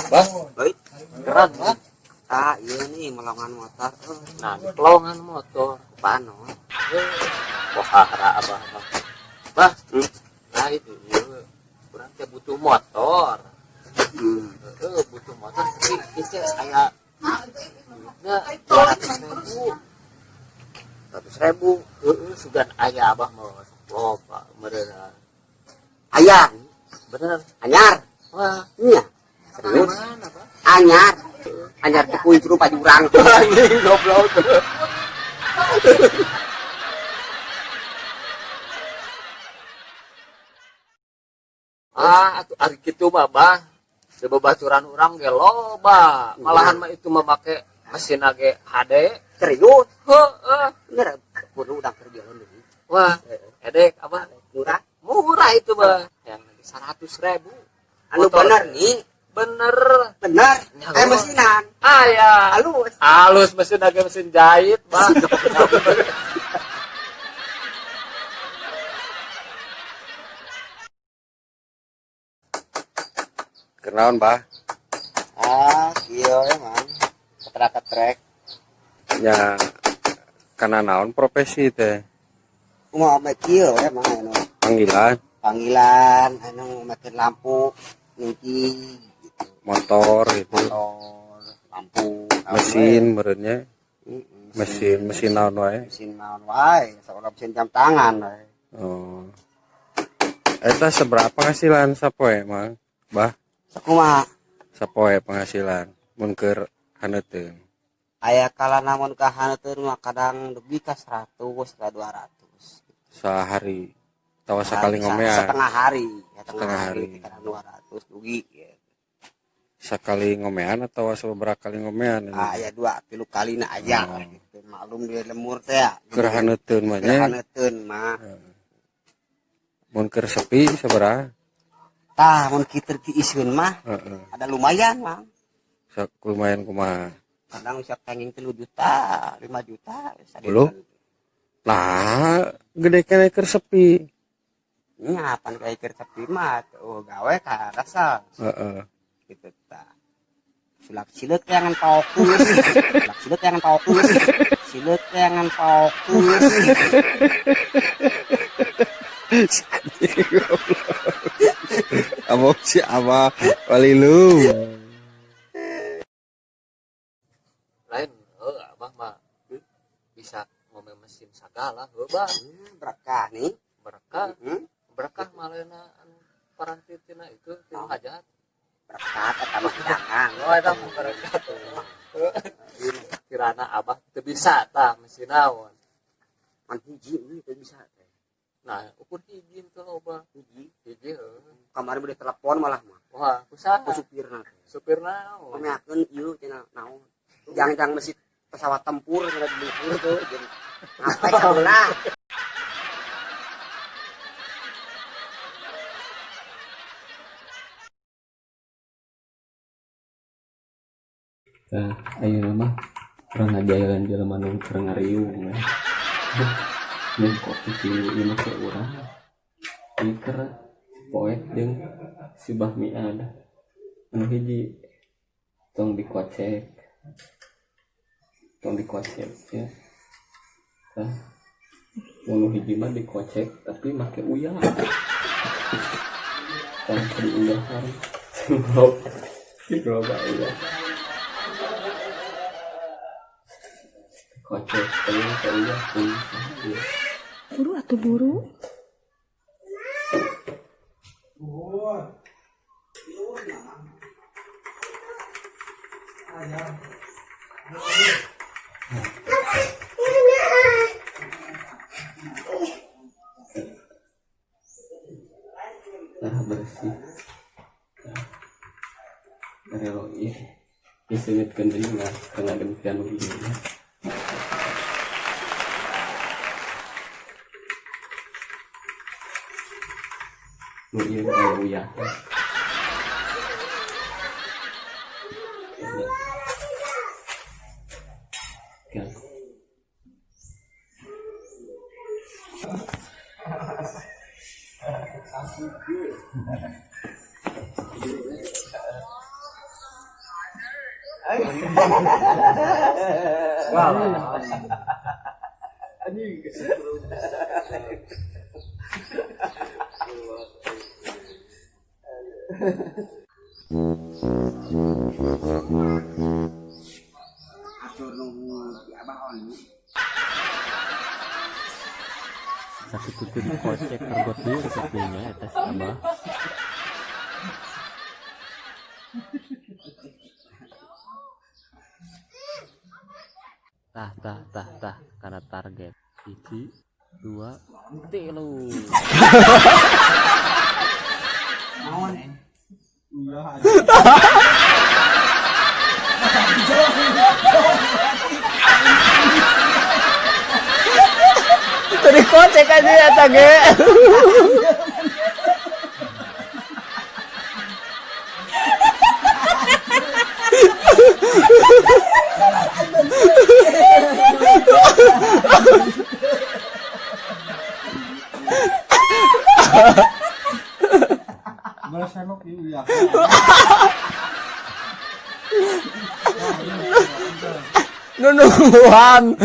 Bah, Oi. Keren bah. Ah, iya nih melongan motor. Nah, di pelongan motor. Apaan no? Wah, abah mah. Bah, nah itu iya. Kurang teh butuh motor. Butuh motor tapi itu saya duitnya 200.000. 100.000. Heeh, sugan aya abah mau loba meureun. Aya. Bener. Anyar. Wah, Iya. Serius. mana, Pak? Anyar. Anyar teh kuing rupa jurang. Anjing goblok. Ah, atuh ari kitu mah, Bah. Di babaturan urang ge loba. Malahan mah itu mah make mesin ge HD. Serius. Heeh. Bener, kudu udah kerja deui. Wah, edek apa? Murah. Murah itu, Bah. Yang 100.000. Anu Motor. bener nih. Bener. Bener. Ya, Mesinan. Aya. Halus. Halus mesin agak mesin jahit, Bah. Kenaon, Bah? Ah, iya emang. Ketrek-ketrek. Ya, karena naon profesi teh? Kumaha ame kieu emang anu Panggilan, panggilan anu makin lampu ningki gitu. Motor gitu. Motor, lampu, Mesin meureunnya, Heeh, mesin mesin naon wae. Mesin naon wae, saurang mesin jam tangan wae. Oh. Eta seberapa penghasilan sapoe, Mang? Bah, Sakumaha? Sapoe penghasilan mun keur haneuteun. Aya kala namun ka haneuteun mah kadang dugi ka 100 ka 200. Sehari tawa sakali ngomean. Setengah hari, ya, setengah Setengah hari, hari. Kadang 200 dugi gitu. Sakali ngomean atau seberapa kali ngomean ini? Ah, aya 2 3 kali na aya Oh. gitu. Maklum di lemur teh ya. Keur haneuteun mah Keur nya. haneuteun mah. Mun keur sepi sabaraha? Tah, mun kitu tiiseun mah Heeh. ada lumayan, Mang. Sok lumayan kumaha? Kadang bisa kenging 3 juta, 5 juta, bisa Belum. Nah, gede keneh keur sepi. Nya, pan kayak keur sepi mah, oh gawe ka rasa. Heeh. Gitu tah. Sulap sileuk jangan fokus. Sulap sileuk jangan fokus. Sileuk jangan fokus. Abang si Abah walilu. Lain, heuh abah mah bisa ngomong mesin sagala, heuh bah. Berkah nih. Berkah. Berkah malena anu paranti tina itu tina hajat. Berkah eta mah dagang. Oh, eta mah berkah. Kirana abah teu bisa tah mesin naon. Man hiji euy teu bisa teh. Nah, ukur hiji teu loba. Hiji. Hiji heuh. Kamari beli telepon malah mah. Wah, kusaha? Ku supirna teh. Supir naon? Ngomeakeun ieu cenah naon. Jang-jang mesin pesawat tempur cenah di luhur tuh jeung ngapek sabelah. Nah, ayeuna mah urang ngajalan jelema nu keur ngariung we. Nyeun kopi tilu ieu mah keur urang. Ieu keur poek jeung si Bahmian. Anu hiji tong dikocek. Tong dikocek ya. Tah. Anu hiji mah dikocek tapi make uyah. Tah diuyahan. Loba uyah. Kocek tapi make uyah tuh. Buru atau buru? Darah bersih. Relo ieu. Diseungitkeun deui mah kana demikian nu ieu. Nu ieu aya uyah. Atur nuhun di Abah Oni. Sakitu teh dikocek ergot deui resep deui nya eta si Abah. Tah tah tah tah kana target. 1, 2, 3. Tadi kocek aja eta ge. Nunungguan.